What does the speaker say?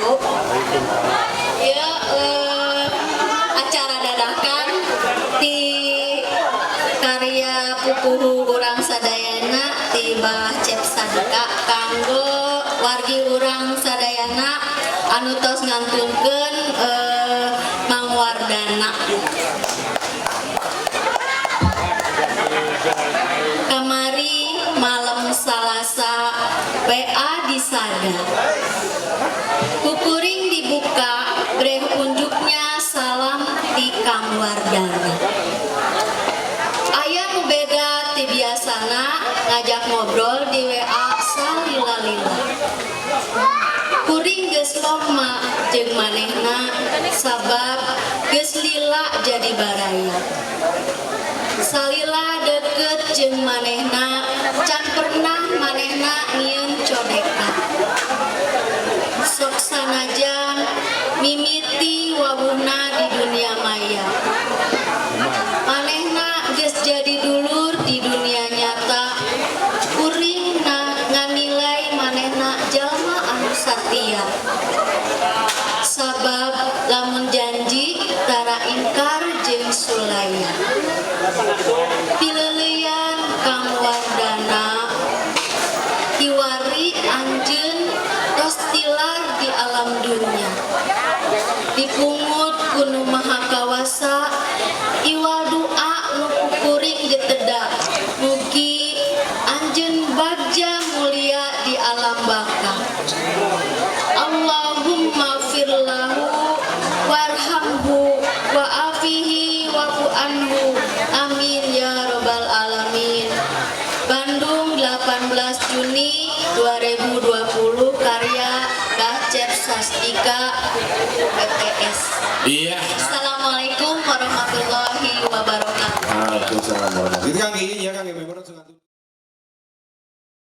wabarakatuh. Ya, acara dadakan di karya pupuhu urang sadayana ti Bah Cep Sadka kanggo wargi urang sadayana anu tos ngantunkeun Mang Wardana. Kamari malam Salasa WA disada. Kukuring dibuka breh unjuknya salam ti Kang Wardana. Aya nu beda ti biasana ngajak ngobrol di WA salila-lila. Kuring geus loma jeung manehna sabab geus lila jadi baraya. Salila deket jeung manehna can pernah manehna nyieun codekan. Sok sanajan mimiti wawuhna di dunia maya. Manehna geus jadi dulur di dunia nyata. Kuring na nganilai manehna jalma anu satia. Sabab lamun janji tara ingkar jeung sulaya. Pileuleyan Kang Wardana kiwari anjeun tos tilar di alam dunya. Dipungut ku Nu Maha Kawasa iwal doa nu kuring geteda. Mugi anjeun bagja mulia di alam baka. Allahumma firlahu warhamhu wa afihi wa'fu anhu. Amin ya robbal alamin. Bandung 18 Juni 2020, karya Bahcep Sastika PTS. Iya. Assalamualaikum warahmatullahi wabarakatuh. Waalaikumsalam warahmatullahi. Itu Kang, iya Kang.